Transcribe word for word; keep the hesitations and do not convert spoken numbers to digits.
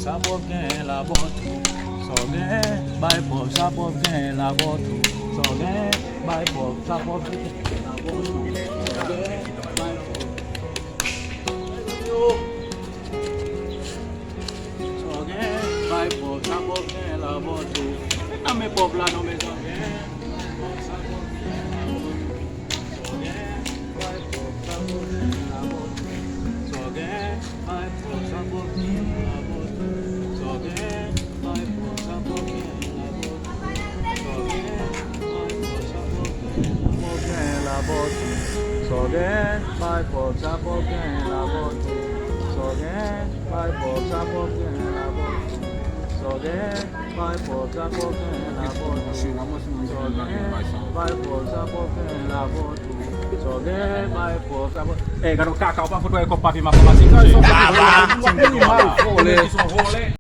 Sa pòv gen labò tou. Sa w gen, bay pòv, sa pòv gen labò tou. Sa w gen, bay pòv, sa pòv gen labò tou. Sa w gen, bay pòv. Sa w gen, bay pòv, sa pòv gen labò tou. Met nan men pòv la non, mezanmi. Sa w gen, bay pòv, sa pòv gen labò tou. Sa w gen, bay pòv, sa pòv gen labò tou. Sa w gen, bay pòv, sa pòv gen labò tou. Sa w gen, bay pòv, sa pòv gen labò tou. Sa w gen, bay pòv, sa pòv gen labò tou. Sa w gen, bay pòv, sa pòv gen labò tou. Sa w gen, bay pòv, sa pòv gen labò tou. Sa w gen, bay pòv, sa pòv gen labò tou. Sa w gen, bay pòv, sa pòv. Ey, gade yon kaka, ou pa fout wè kòb papye m ap ranmase, monchè. Baba, ti moun yo mal vòlè. Ti moun ki son vòlè.